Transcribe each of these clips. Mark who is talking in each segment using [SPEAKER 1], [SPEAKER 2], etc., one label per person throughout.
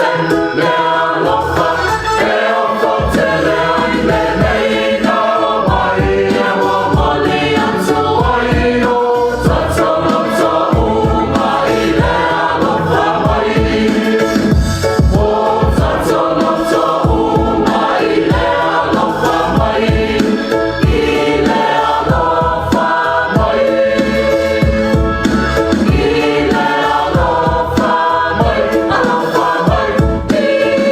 [SPEAKER 1] Le alofa e ofo tele ai lenei na mai e momoli atu ai o tatou loto uma i le alofa mai. O tatou loto uma i le alofa mai. I le alofa mai. I le alofa mai. Alofa mai. I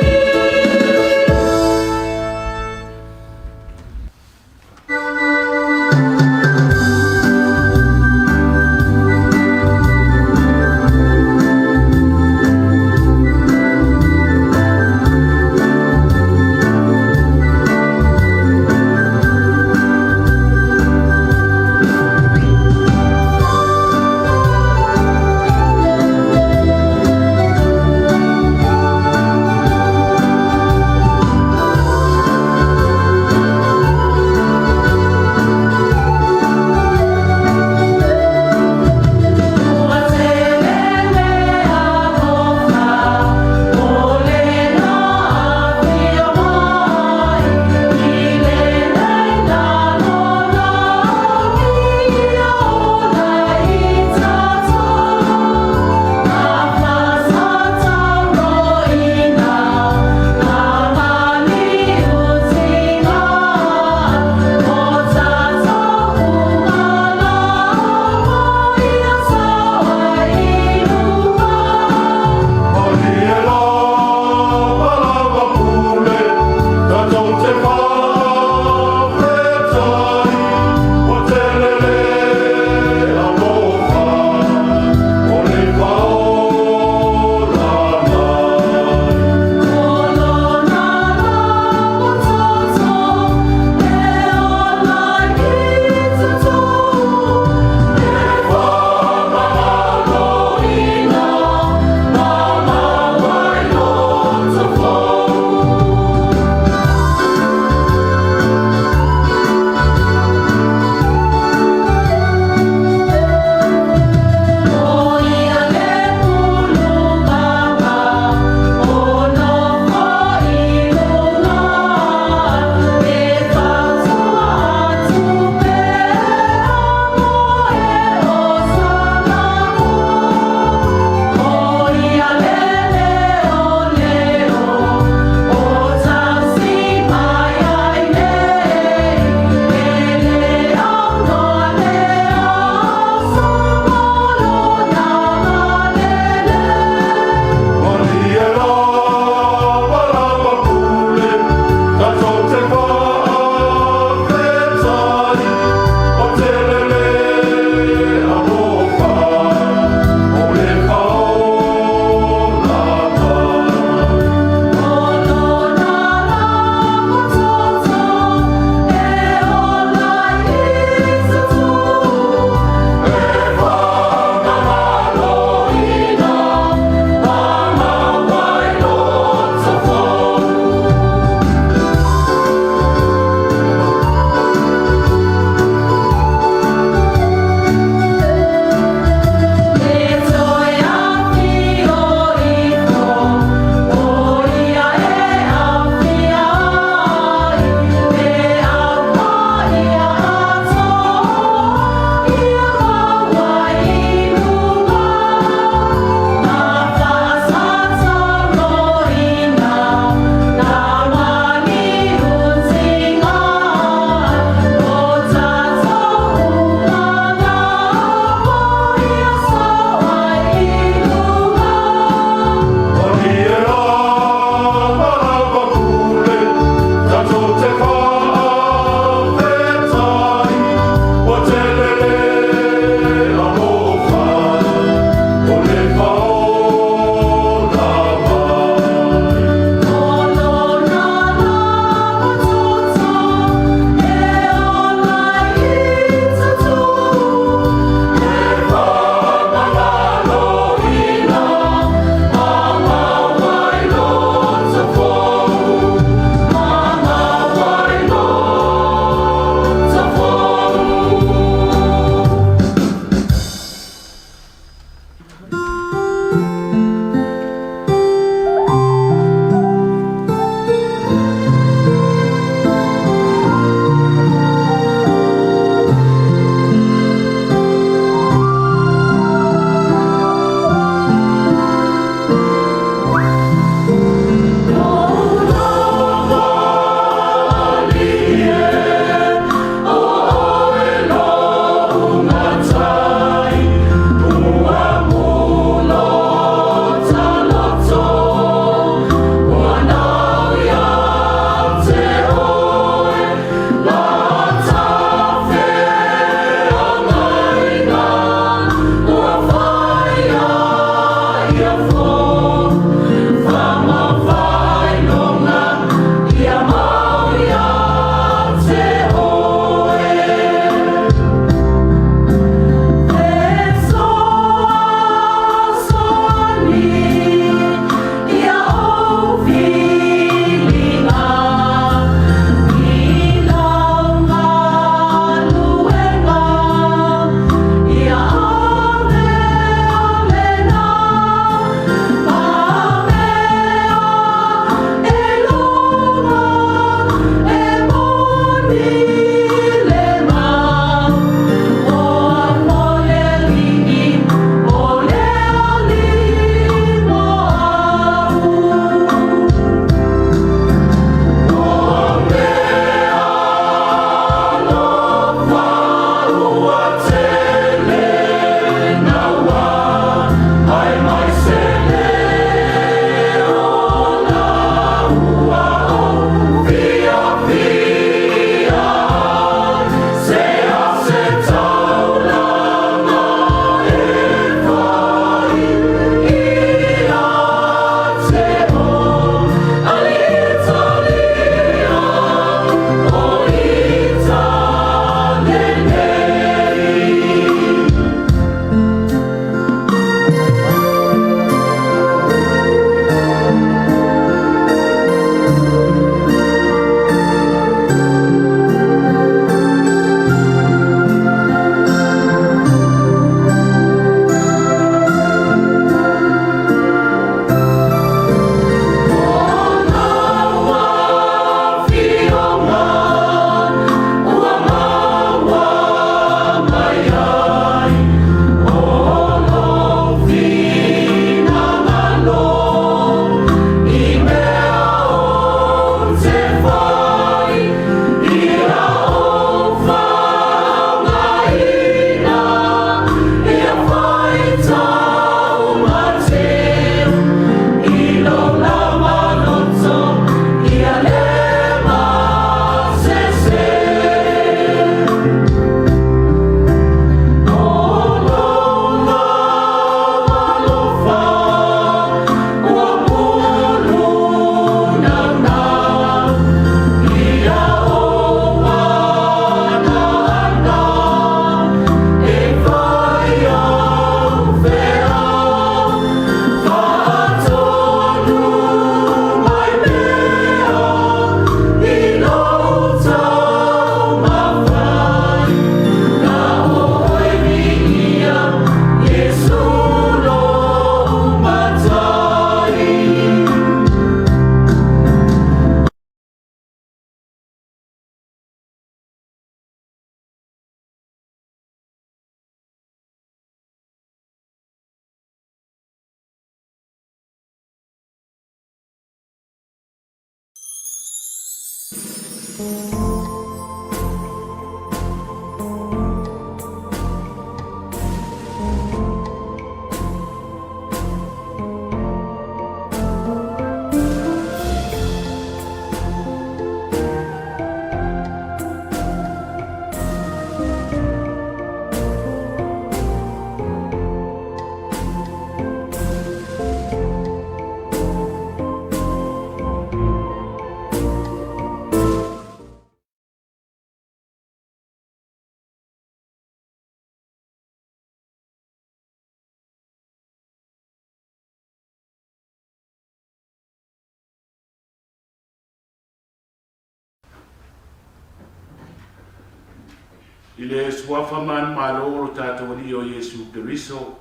[SPEAKER 2] I le Suafa manumalo o lo tatou Alii o Iesu Keriso,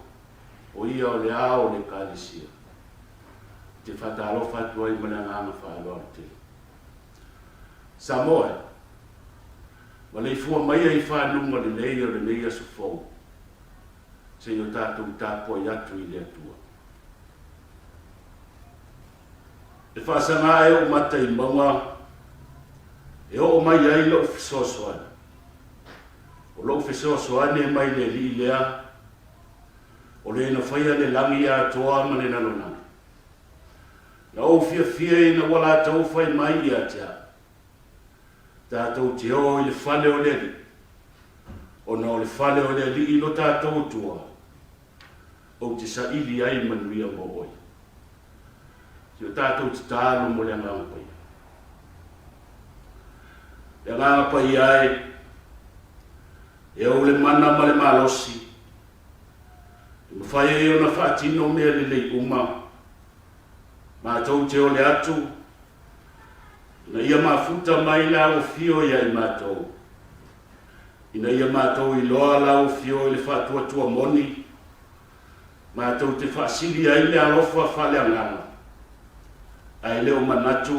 [SPEAKER 2] o Ia o le Ao o le Ekalesia, ou te faatalofa atu ai ma le agaga faaaloalo tele. Samoa e, maleifua maia i fanuga lelei o lenei aso fou, seia o tatou tapuai atu i le Atua. E faasaga ai ou mata i mauga e oo mai ai lou fesoasoani. O lou fesoasoani e mai le Alii lea, o le na faia le lagi atoa ma le lalolagi. Na ou fiafia ina ua latou fai mai ia te au, Tatou te o i le fale o le Alii, ona o le fale o le Alii lo tatou Atua, ou te saili ai manuia mo oe. Si o tatou tatalo mo le Agaga Paia. Le Agaga Paia e, e ou le mana ma le malosi, e mafai ai ona faatino mea lelei uma, matou te ole atu, ina ia mafuta mai lau afio ia i matou, ina ia matou iloa lau afio i le faatuatua moni, Matou te faasili ai le alofa faaleagaga, ae le o manatu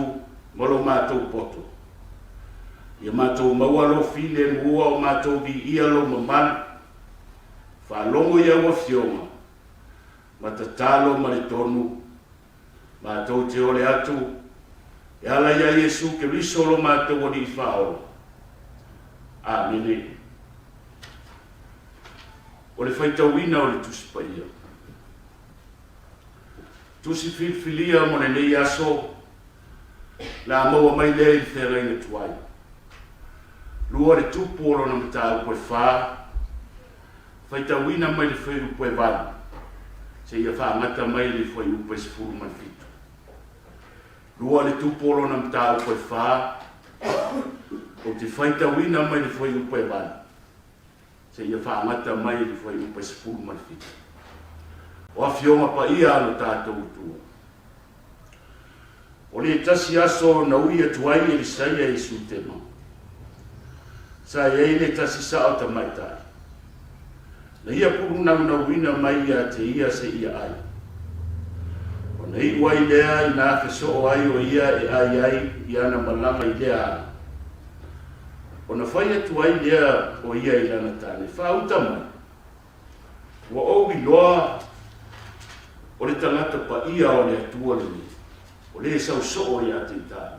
[SPEAKER 2] ma lo matou poto. Ia matou maua lou filemu a o matou viia lou mamalu. Faalogo i au afioga, ma tatalo ma le tonu, matou te ole atu e ala iā Iesu Keriso lo matou Alii Faaola. Amene. O le faitauina o le Tusi Paia. Tusi filifilia mo lenei aso, la maua mai lea i le feagaiga tuai. Lua le tupu o lona mataupu e fa, faitauina mai le fuaiupu e valu, seia faagata mai le fuaiupu e 17. Lua le tupu o lona mataupu e fa, ou te faitauina mai le fuaiupu e valu, seia faagata mai le fuaiupu e 17. O Afioga Paia a lo tatou Atua. O le tasi aso na ui atu ai Elisaia i Sutema, sa i ai le tasi sao tamaitai. Na ia pulunaunauina mai ia te ia seia ai. Ona iu ai lea ina fesoo ai o ia e ai ai i ana malaga i lea ala. Ona fai atu ai lea o ia i lana tane, Faauta mai, ua ou iloa o le tagata paia o le Atua lenei, o le sau soo ia te i tāua.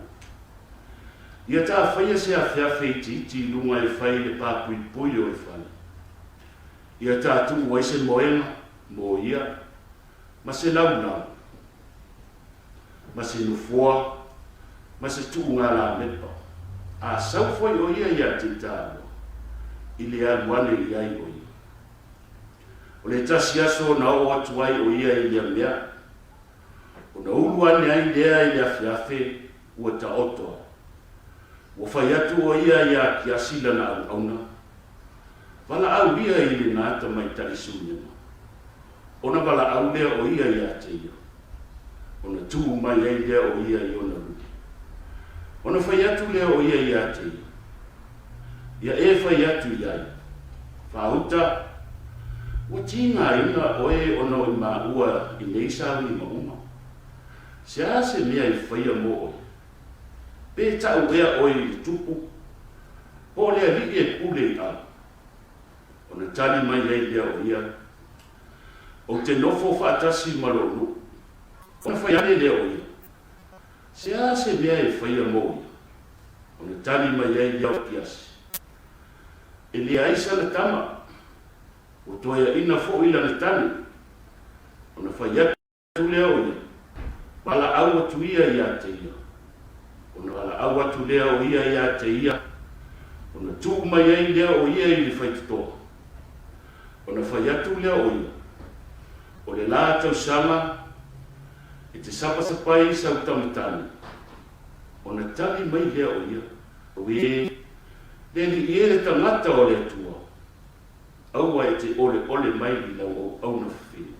[SPEAKER 2] Ia tā faia se afeafe itiiti i luga e fai le pāpuipui o le fale. Ia tā tuu ai se moega mo ia, ma se laulau. ma se nofoa, ma se tuuga lamepa, a sau foi o ia ia te tāua, i le alu ane i ai o ia. O le tasi aso na oo atu ai o ia i lea mea, ona ulu ane ai lea i le afeafe ua taoto ai. Ua fai atu o ia iā Kiasi lana auauna, Valaau ia i lenā tamaitai Sunema. Ona valaau lea o ia iā te ia, ona tuu mai ai lea o ia i ona luma. Ona fai atu lea o ia iā te ia, Ia e fai atu i ai, Faauta, ua tigaina oe ona o i māua i nei sauni ma uma. Se a se mea i faia mo oe? Pe ta'u ea oe i le tupu, po o le alii e pule i au? Ona tali mai ai lea o ia, Ou te nofo faatasi ma lou nuu. Ona fai ane lea o ia, Se a se mea e faia mo ia? Ona tali mai ai lea o Kiasi, E leai sana tama, ua toeaina foi lana tane. Ona fai atu lea o ia, Valaau atu ia ia te ia. Ona valaau atu lea o ia ia te ia, ona tuu mai ai lea o ia i le faitotoa. Ona fai atu lea o ia, O le la tausaga e te sapasapai sau tama tane. Ona tali mai lea o ia, Auē, le alii e le tagata o le Atua, aua e te oleole mai i lau auauna fafine.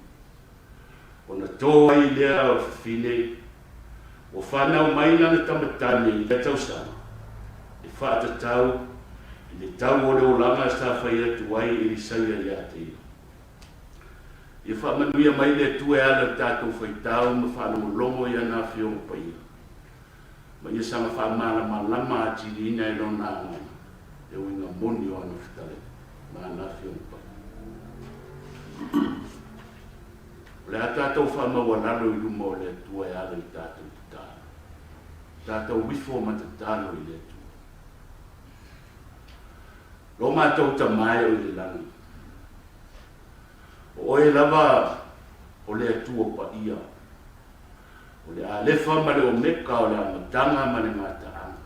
[SPEAKER 2] Ona tō ai lea o fafine, ua fanau mai lana tama tane i lea tausaga, e faatatau i le tau o le olaga sa fai atu ai Elisaia ia te ia. Ia faamanuia mai le Atua e ala i le tatou faitau ma faalogologo i ana Afioga Paia, ma ia saga faamalamalama atiliina e Lona Agaga le uiga moni o ana fetalaiga ma ana Afioga Paia. O le a tatou faamaualalo i luma o le Atua e ala i le tatou tatalo. Tatou ifo ma tatalo i le Atua. Lo matou Tama e o i le lagi, o Oe lava o le Atua paia, o le Alefa ma le Omeka, o le Amataga ma le Gataaga.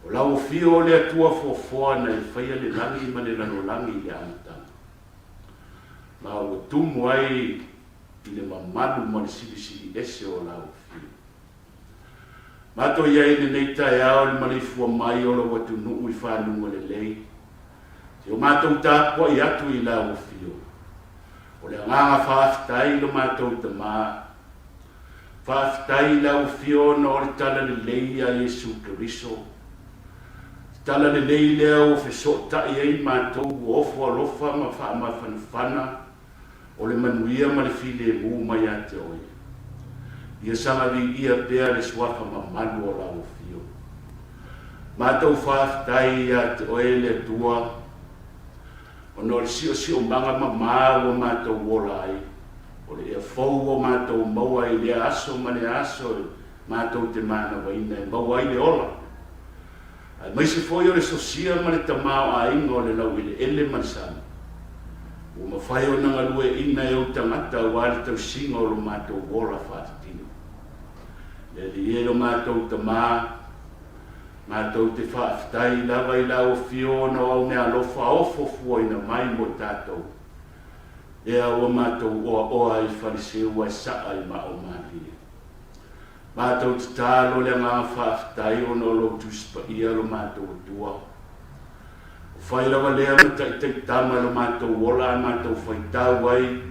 [SPEAKER 2] O lau afio o le Atua foafoa na e faia le lagi ma le lalolagi i le amataga, ma ua tumu ai i le mamalu ma le silisili ese o lau afio. Matou i ai i lenei taeao i le maleifua mai o lou atunuu i fanuga lelei, si o matou tapuai atu i lau afio. O le agaga faafetai i lo matou Tama. Faafetai i lau afio ona o le tala lelei a Iesu Keriso. Te tala lelei lea ua fesootai ai matou ua ofo alofa ma faamafanafana O le manuia ma le filemu mai ia te oe. Ia saga viia pea le suafa mamalu o lau afio. Matou faafetai ia te oe le Atua, ona o le siosiomaga mamā ua matou ola ai, o le ea fou ua matou maua i lea aso ma lea aso e matou te manavaina e maua ai le ola, aemaise foi o le sosia ma le tamaoaiga o le laueleele ma le sami, ua mafai ona galueaiina e ou tagata aua le tausiga o lo matou ola faatitino. Le Alii e lo matou Tama, matou te faafetai lava i lau Afio ona o au meaalofa ofo fuaina mai mo tatou, lea ua matou oaoa ai i Faleseu ae saa i Maomalie. Matou tatalo le agaga faafetai ona o lou Tusi Paia lo matou Atua. O fai lava lea ma taitaitama i lo matou ola a matou faitau ai,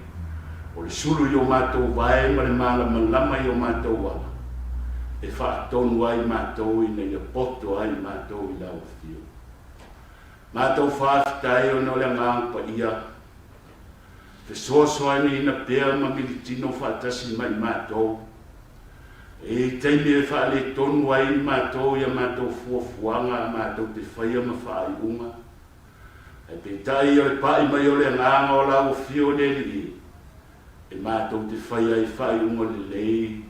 [SPEAKER 2] o le sulu i o matou vae ma le malamalama i o matou ala, e faatonu ai matou ina ia poto ai matou i lau Afio. Matou faafetai ona o le Agaga Paia, fesoasoaniina pea ma militino faatasi mai matou. E i ai taimi e faaletonu ai matou i a matou fuafuaga a matou te faia ma faaiuga. Ae peitai o le pai mai o le agaga o lau afio le Alii e matou te faia ai faaiuga lelei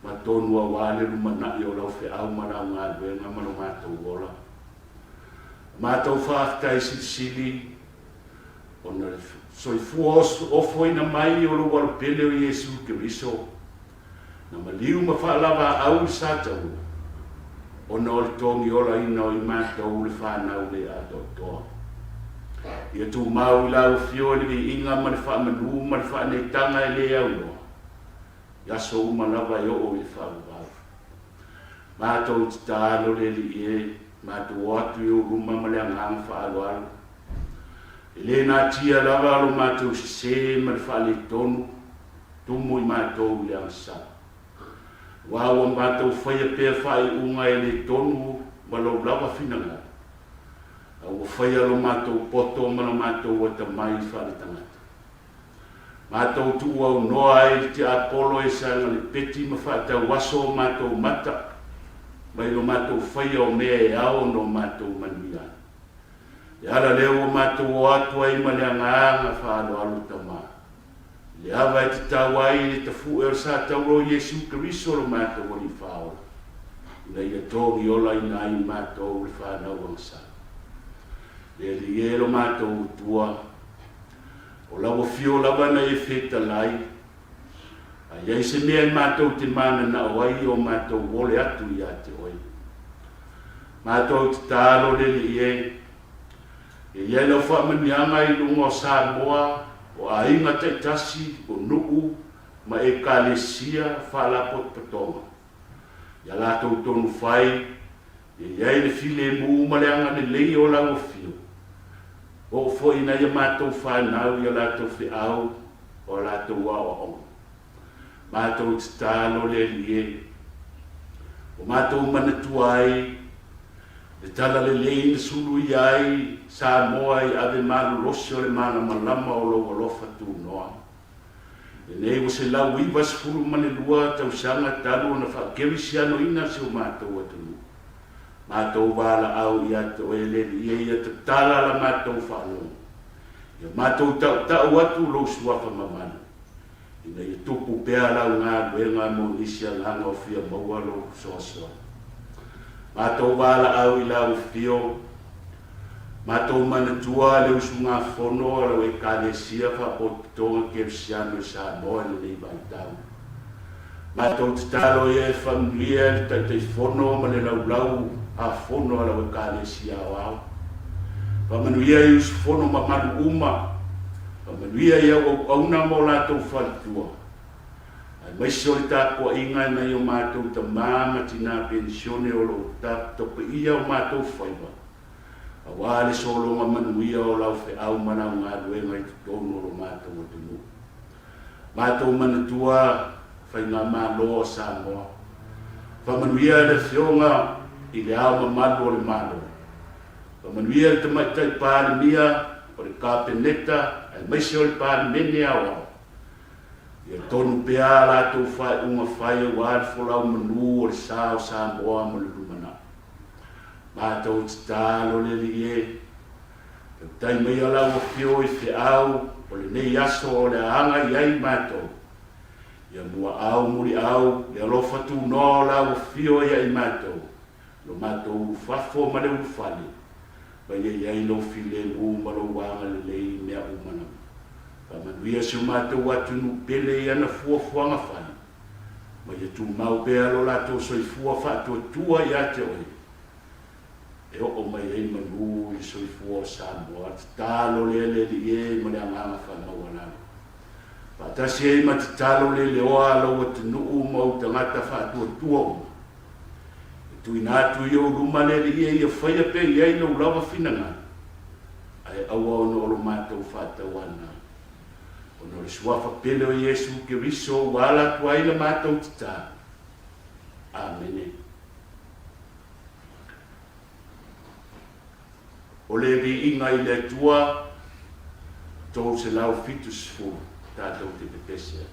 [SPEAKER 2] ma tonu aua le lumanai o lau feau ma lau galuega ma lo matou ola. Matou faafetai silisili ona le soifua ofoina mai o lou Alo pele o Iesu Keriso, na maliu ma faalavaau i le Sataua, ona o le togiolaina o i matou le fanau le atoatoa. Ia tumau i lau Afio i le viiga ma le faamanu ma le faaneetaga e le aunoa, i aso uma lava e oo i le faavavau. Matou tatalo le Alii e, matou o atu i ou luma ma le agaga faaaloalo, E le natia lava lo matou sese ma le faaletonu tumu i matou i le agasala. Aua ua matou faia pea faaiuga e le tonu ma lou lava finagalo, a ua faia lo matou poto ma lo matou atamai faaletagata. Matou tuuaunoa ai le tiapolo e saga le peti ma faatauaso o matou mata mai lo matou faia o mea e ao ona o matou manuia ai. Le ala lea ua matou o atu ai ma le agaga faaaloalo Tama, i le ava e tatau ai i le tafu'e o le sa taula o Iesu Keriso lo matou Alii Faaola. ina ia togiolaina ai matou le fanau agasala. Le Alii e lo matou Atua, o lau afio lava na e fetalai, a i ai se mea e matou te mananao ai o matou ole atu ia te oe. Matou tatalo le Alii e, ia i ai lau faamanuiaga i luga o Samoa, o aiga taitasi, o nuu, ma Ekalesia Faalapotopotoga. Ia latou tonu fai, ia i ai le filemu ma le agalelei o lau afio. Oo foi i nai a matou fanau i a latou feau o a latou aoaoga. Matou tatalo le Alii e, ua matou manatua ai le talalelei na suluia ai Samoa i ave malolosi o le malamalama o lou alofa tunoa. Lenei ua 192 tausaga talu ona faakerisianoina si o matou atunuu. Matou valaau ia te oe le Alii ia tatala la matou faalogo. Ia matou tautau atu lou suafa mamalu, ina ia tupu pea lau galuega mo nisi agaga o fia maua lou fesoasoani. Matou valaau i lau afio, matou manatua le usugafono a lau Ekalesia Faapotopotoga Kerisiano i Samoa i lenei vaitau. Matou tatalo ia e faamanuia le Taitaifono ma le laulau a fono a lau Ekalesia Aoao. Faamanuia i usufono mamalu uma, faamanuia i au auauna ma o latou faletua, aemaise o le tapuaiga e nai o matou tama ma tina penisione o lo o taputapuia o matou faiva, aua le sologa manuia o lau feau ma lau galuega i totonu o lo matou atunuu. Matou manatua Faigamalo a Samoa. Faamanuia le Afioga i Le Ao Mamalu o le Malo. Faamanuia le Tamaitai Palemia, o le Kapeneta aemaise o le Palemene Aoao. Ia tonu pea a latou faaiuga fai aua le folau manu o le sa o Samoa mo le lumanai. Matou tatalo le Alii e, tautai maia lau afio i feau o lenei aso o le a aga i ai matou. Ia muaau muliau le alofa tunoa o lau afio ia i matou, lo matou ulufafo ma le ulufale, ma ia i ai lou filemu ma lou agalelei i mea uma lava. Faamanuia si o matou atunuu pele i ana fuafuaga fai, ma ia tumau pea lo latou soifua faatuatua ia te oe, e oo mai ai manu i le soifua o Samoa, tatalo lea le Alii e ma le agaga faamaualalo. Faatasi ai ma tatalo le leoa a lou atunuu ma ou tagata faatuatua uma. E tuuina atu i ou luma le Alii e ia faia pea i ai lou lava finagalo, ae aua ona o lo matou faatauanau. Ona o le suafa pele o Iesu Keriso ua ala atu ai la matou tatalo. Amene. O le viiga i le Atua, 370 tatou te pepese ai.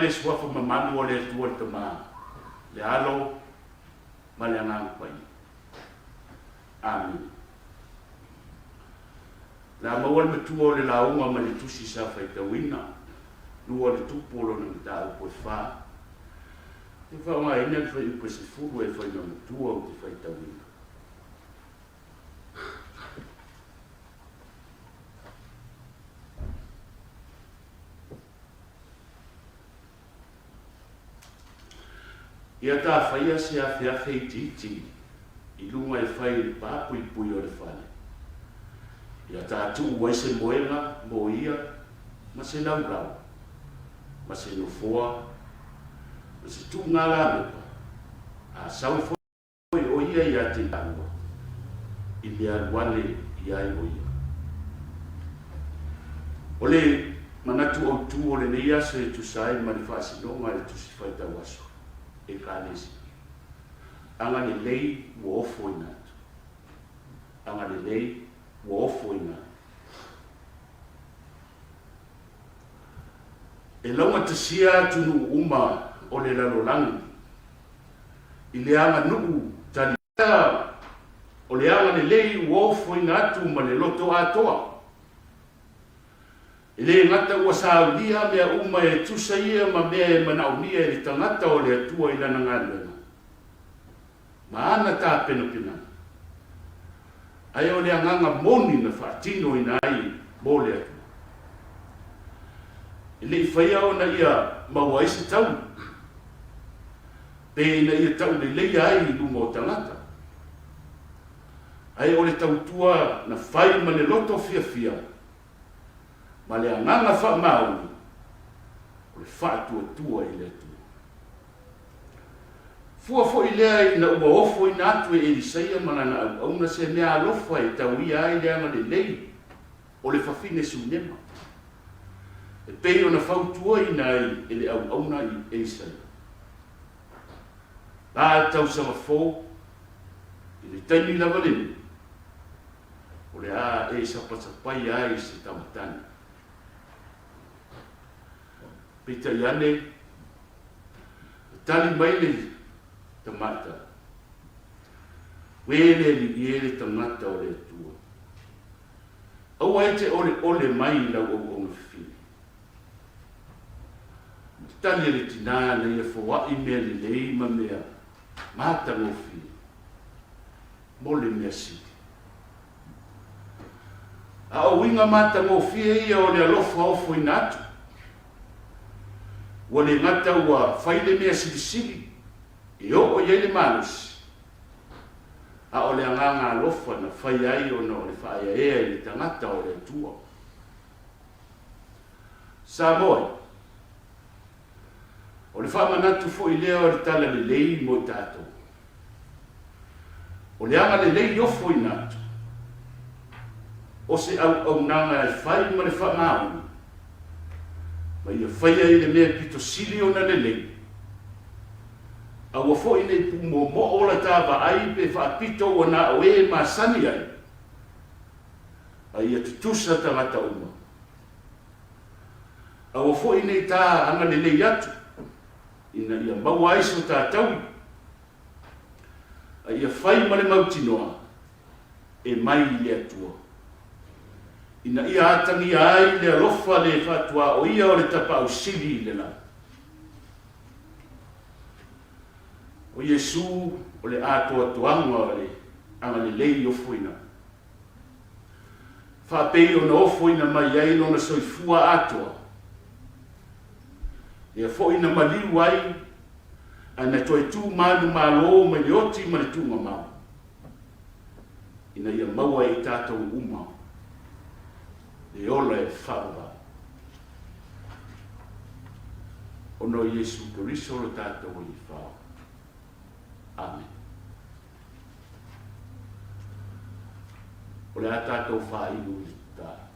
[SPEAKER 2] ai le Suafa mamalu o le Atua le Tama, le Alo ma le Agaga Paia. Amene. O le a maua le matua o le lauga mai le tusi sa faitauina, lua le tupu o lona mataupu e fa. Te faaaogaina le fuaiupu e 10 e fai ma matua ou te faitauina. Ia ta faia se afeafe itiiti i luga e fai i le pāpuipui o le fale. Ia ta tuu ai se moega mo ia ma se laulau, ma se nofoa, ma se tuuga lamepa, a sau foi o ia ia te ua i le alu ane i ai o ia. O le manatu autu o lenei aso e tusa ai ma le faasinoga i le Tusi Faitau Aso, Ekalesia. Agalelei ua ofoina atu. Agalelei ua ofoina atu. E laugatasia atunuu uma o le lalolagi i le aganuu tali. O le agalelei ua ofoina atu ma le loto atoa. E le gata ua saulia mea uma e tusa ia ma mea e manaomia e le tagata o le Atua i lana galuega ma ana tapenapenaga, ae o le agaga moni na faatinoina ai mo le Atua. E le i faia ona ia maua ai se taui, pe ina ia tauleleia ai i luma o tagata, ae o le tautua na fai ma le loto fiafia ma le agaga faamaoni o le faatuatua i le Atua. Fua foi lea ina ua ofoina atu e Elisaia ma lana auauna se mea alofa e tauia ai le agalelei o le fafine Sunema, e pei ona fautuaina ai e le auauna i Elisaia. La le tausaga fou, i le taimi lava lenei, o le a e sapasapaia ai se tamatane. Peitai ane, na tali mai le tamaitai, Uē le alii e le tagata o le Atua, aua e te oleole mai i lau auauna fafine. Ma te tali a le tinā na ia foaʻi mea lelei ma mea matagofie mo le mea sili. A o uiga matagofie ia o le alofa ofoina atu, ua le gata ua fai le mea silisili e oo i ai le malosi, a o le agaga alofa na fai ai ona o le faaeaea i le tagata o le Atua. Samoa e, o le faamanatu foi lea o le talalelei mo i tatou. O le agalelei ofoina atu o se auaunaga e fai ma le faamaoni, ma ia faia i le mea pito sili ona lelei. Aua foi ne i pūmoomoo la ta vaai pe faapito ua na o e masani ai, a ia tutusa tagata uma. Aua foi ne i ta agalelei atu, ina ia maua ai so ta taui, a ia fai ma le mautinoa e mai i le Atua, ina ia atagia ai le alofa le faatuaoia o le Tapaau Sili i le lagi. O Iesu o le atoatoaga o le agalelei ofoina, faapei ona ofoina mai ai lona soifua atoa, lea foi na maliu ai ae na toe tu manumalo mai le oti ma le tuugamau, ina ia maua e i tatou uma le ola e faavavau. Ona o Iesu Keriso lo tatou Alii Fao. Amene. O le a tatou faaiu i le tatalo.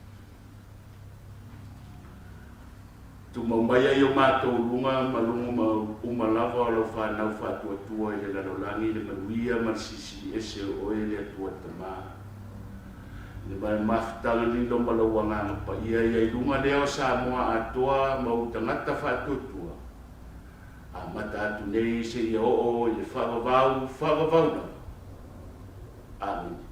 [SPEAKER 2] Tumau mai ai o matou luga ma luga ma uma lava o lau fanau faatuatua i le lalolagi le manuia ma le silisili ese o oe le Atua le Tama. I le mafutaga lilo ma lou agaga paia ia i luga lea o Samoa atoa ma ou tagata faatuatua. Amata atu nei seia oo i le faavavau faavavau lava. Amene.